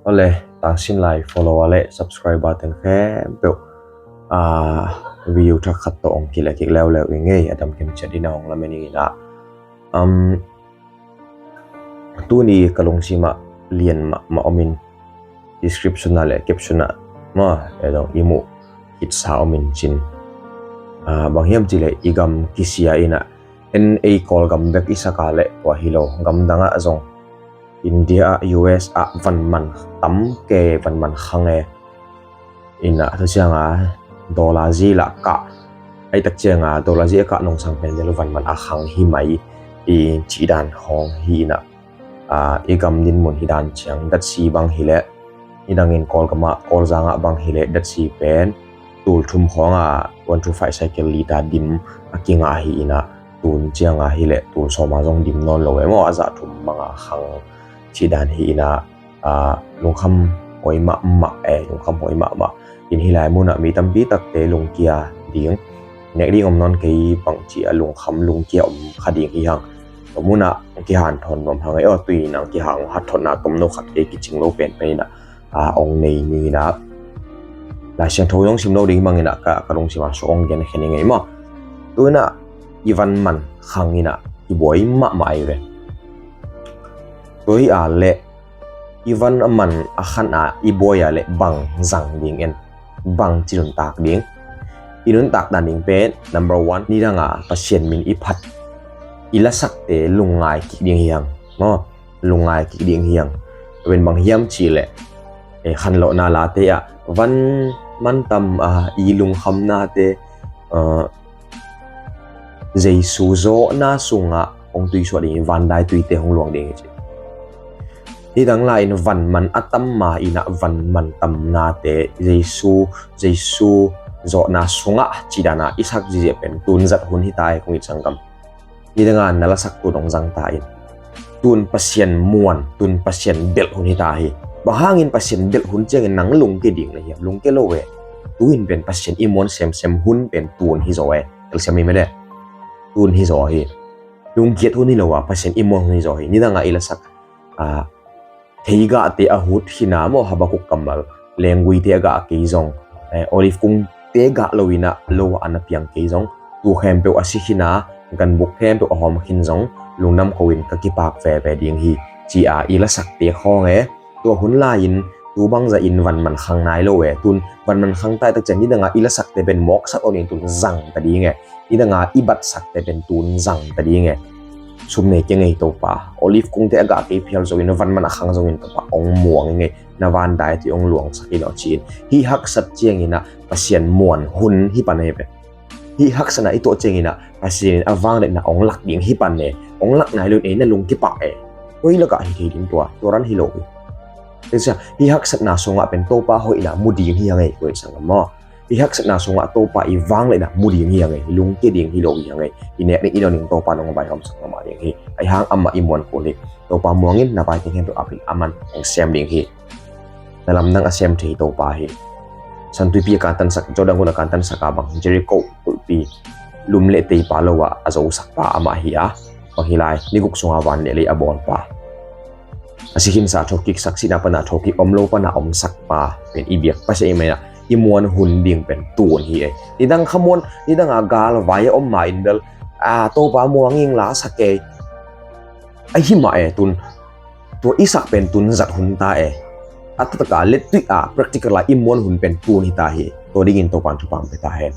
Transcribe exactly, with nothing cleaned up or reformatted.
Ole, tangsin lai follower le subscriber teng khempeuh, a, video thak khat tawh ong kileh kik leuleu i ngei, a dam khem ciat in a hong lamen ing in a. Um, tuni ka lungsim ah lian mahmah om in, description ah le caption ah ma e dong i muh hitsa om in cin. A, bang hiam cileh i gam kisia in a, en ei Kawlgam bek i sak a le tua hi lo, gamdang ah zong India ah, U S ah van man tam ke, van man khang e. In a, tu ciang a dollar zi lah kah, ai tak ciang a dollar zi a kah nong sang pen bel van man a khang hi mai i cih dan khawng hi in a. A, i gam din mun hi dan ciang datsi bang hi leh, i dang in Kawlgam ah, Kawlzang ah bang hi leh datsi pen tul thum khawng a one two five cycle liter dim a kingah hi in a, tun ciang a hi leh tul sawm a zong dim nawn lo e maw, a zah thum mang a khang cih dan hi in a. A, lungkham huai mahmah e, lungkham huai mahmah. In hih lai mun ah mi tampi takte lungkia ding, nek ding om nawn kei bang ci a lungkham lungkia om kha ding hi hang. Tua mun ah kihanthawn nuam hang e, aw, tui in ang kihang hatthotna tomno khat kei kicing lo penpen in a, a, ong nei ni in a. Lai Siangtho zong sim lo ding hi mang in a, ka, ka lungsim a suak ong gen khen i ngei maw. Tu in a i van man khang in a i buai mahmah ai ve. Tua hi a le i van a man a khan a i buai a le bang zang ding en, bang ci nuntak ding. I nuntak dan ding pen number one, nidang a Pasian min i phat, i lasakte lungngai kik ding hi hang maw, lungngai kik ding hi hang. Tua in bang hiam cih leh, e, khanlawhna late ah van man tam a i lungkhamnate, a, Jesu zawhna sungah hong tuisuah ding hi, van dai tuite hong luang ding hi ci. Nidang lai in van man a tam ma in a, van man tamnate Jesu, Jesu zawhna sungah cih dan a i sak ziahziah pen tun zat hun hi ta hi kong it sanggam. Nidang a na lasak tun hong zang ta in, tun Pasian muan, tun Pasian belh hun hi ta hi. Bang hangin Pasian belh hun ciangin nang lungke ding na hiam? Lungke lo e. Tu in pen Pasian i muan semsem hun pen tun hi zaw e. Telsiam hi mede. Tun hi zaw hi. Lungkiat hun hi lo a, Pasian i muan hun hi zaw hi. Nidang a i lasak, a, theigahte a hut khin a maw, Habakuk kammal, lengguite a gah kei zong, e, olive kungte gah lo in a lo a na piang kei zong, tu khempeuh a si khin a, ganbuk khempeuh a hawm khin zong, lungdam ko in ka kipak veve ding hi, ci a i lasakte khawng e. Tua hun lai-in tu bangzah in van man khang nai lo e. Tun van man khang ta i tak ciang nidang a i lasakte pen mawksak lo ding, tun zang ta ding e. Nidang a i batsakte pen tun zang ta ding e. Sum nei kei ngei Topa, olive kungte a gah kei phial zongin, van man a khang zongin Topa ong muang i ngei, na van dai tui ong luangsak i lo ci-in. Hih haksat ciangin a Pasian muan hun hi pan e pen. Hih haksatna i tuah ciangin a Pasian in a vangliatna ong lak ding hi pan e. Ong lak nai lo in ei na lung kipak e. Koi lakah hi thei ding tua, tua ran hi lo hi. Hih haksatna sungah pen Topa hoihna mu ding hi hang e, koi sanggam maw. Hih haksatna sungah Topa i vangliatna mu ding hi hang e. Lungke ding hi lo hi hang e. I nek ding i lo ding Topa nong vaihawmsak mahmah ding hi. Ahi hang amah i muan kul hi. Topa muangin na vai teng hen tua a pil aman ong sem ding hi. Na lamdang a sem thei Topa hi. Santuipi a kantansak, Jordan gun a kantansak a bang Jericho kulhpi lum le teipa lo a a zosakpa amah hi a, bang hi lai, ni guk sunga van le lei a bawlpa, a si khinsa thokik, sak sihna pana thokik, om lo pana omsakpa pen i biak Pasian i mai-in a i muan hun ding pen tun hi e. Nidang khamuan, nidang a galvai a om ma in bel, a, Topa muang ing, la sak e. Ahi mah e, tun tua i sak pen tun zat hun ta e. A taktak a lettuih a practical a i muan hun pen tun hi ta hi. Tua dingin Topan thupha pia ta hen.